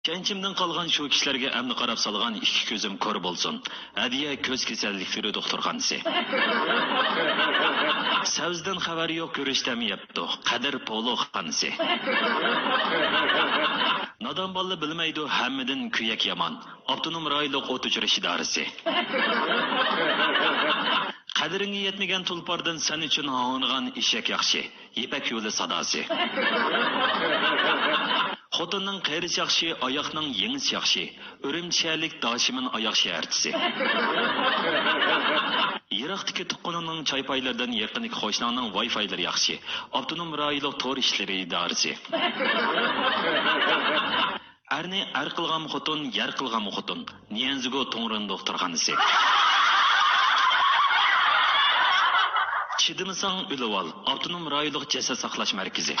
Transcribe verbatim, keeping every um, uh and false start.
جەنچىمدىن قالغان شۇ كىشىلەرگە ئەمدى قاراپ سالغان ئىككى كۆزۈم كور بولسۇن. ھەدىيە كۆز كېسەللىكلىرى دوختۇرخانىسى. سەۋزىدىن خەۋەر يوق، گۈرۈچتەنمۇ يەپتۇ. قەدىر پولۇخانىسى. نادان بالىلار بىلمەيدۇ، ھەممىدىن كۆيەك يامان. ئاپتونوم رايونلۇق ئوت ئۆچۈرۈش ئىدارىسى. قەدرىڭگە يەتمىگەن تۇلپاردىن سەن ئۈچۈن ھاڭرىغان ئېشەك ياخشى. يىپەك يولى ساداسى. خوتۇننىڭ قېرىسى ياخشى، ئاياقنىڭ يېڭىسى ياخشى. ئۈرۈمچى شەھەرلىك داشىمىن ئاياغ شەھەرچىسى. يىراقتىكى تۇغقىنىڭنىڭ چايپايلىرىدىن يېقىندىكى قوشناڭنىڭ ۋاي فايلىرى ياخشى. ئاپتونوم رايونلۇق تور ئىشلىرى ئىدارىسى. ئەرنى ئەر قىلغان خوتۇن، يەر قىلغان خوتۇن. نيەنزىگو توڭرېن دوختۇرخانىسى. چىدىمىساڭ ئۆلۈۋال. ئاپتونوم رايونلۇق جەسەت ساقلاش مەركىزى.